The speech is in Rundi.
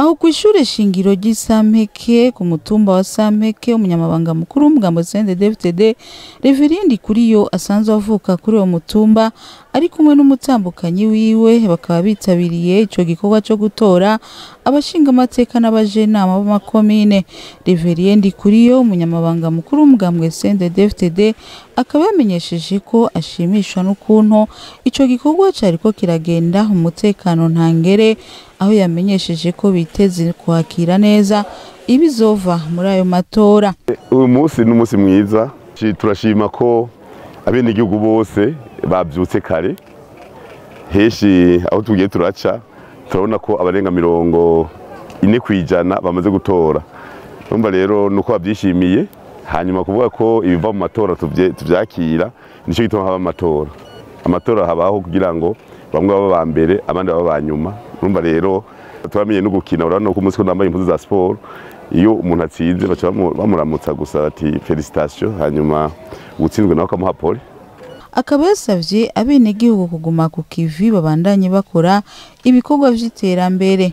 Aho kw'ishure shingiro ry'Isampeke ku mutumba wa Sampeke, umunyamabanga mukuru w'umugambo CNDD-FDD Reverien Ndikuriyo asanzwe avuka kuri uwo mutumba ari kumwe n'umutambukanyi wiwe, bakaba bitabiriye ico gikorwa co gutora abashingamateka n'abajenama b'amakomine. Reverien Ndikuriyo, umunyamabanga mukuru w'umugambwe CNDD-FDD, akaba yamenyesheje ko ashimishwa n'ukuntu ico gikorwa cariko kiragenda umutekano ntangere, aho yamenyesheje ko biteze kwakira neza ibizova muri ayo matora. Uyu munsi ni umunsi mwiza, turashima ko abenegihugu bose bavyutse kare. Henshi aho tugiye turaca turabona ko abarenga 40% bamaze gutora. Urumva rero nuko bavyishimiye. Hanyuma kuvuga ko ibiva mu matora tuvyakira, nico gituma haba amatora. Amatora habaho kugira ngo bamwe baba ba mbere, abandi baba ba nyuma. Urumva rero turamenye no gukina. Urabona ko umunsi ko nambaye impuzu za siporo, iyo umuntu atsinze baca bamuramutsa gusa ati "Félicitations", hanyuma uwutsinzwe nawe akamuha pole. Akaba yasavye abenegihugu kuguma ku kivi, babandanye bakora ibikorwa vy'iterambere.